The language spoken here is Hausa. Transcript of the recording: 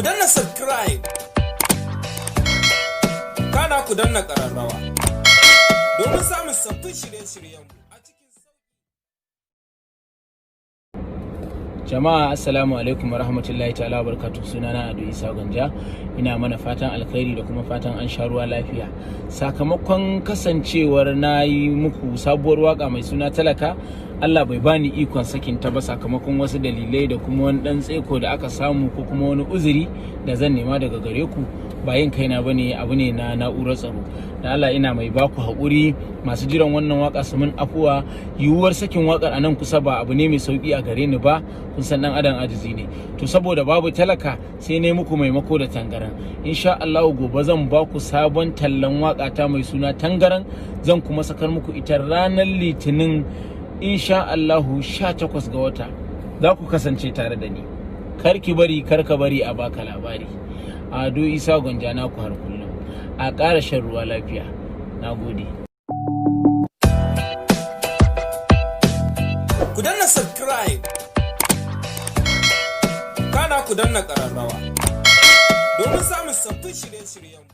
Danna subscribe. Kana ku danna ƙararrawa. Domin samun sabbin shirye-shiryenmu a cikin Jama'a, assalamu alaikum wa rahmatullahi ta'ala wa barakatuh. Sunana Ado Isa Gwanja. Ina mana fatan alkhairi da kuma fatan an sha ruwa lafiya. Sakamakon kasancewar na yi muku sabuwar waka mai suna Talaka, Allah bai bani ikon sakin ta ba sakamakon wasu dalilai da kuma wani dan tseko da aka samu ko kuma wani uzuri da zan nema daga gare ku. Ba yin kaina bane, abu ne na na'urar tsaro. Da Allah ina mai baku haƙuri, masu jiran wannan waka su mun afuwa. Yiwuwar sakin wakar a nan kusa ba abu ne mai sauki a gare ni ba. Kun san dan adam ajizi ne. To, saboda babu Talaka, sai ne muku maimako da Tangaran. Insha Allah gobe zan baku sabon tallan waka ta mai suna Tangaran. Zan kuma sakar muku ita ranar Litinin, insha Allahu, 18 ga wata. Za ku kasance tare da ni. Kar ki bari, kar ka bari a baka labari. Ado Isa Gwanja naku har kullum. A ƙara shan ruwa lafiya. Na gode. Ku danna subscribe. Kana ku danna ƙararrawa. Domin samun sabbin shirye-shiryenmu.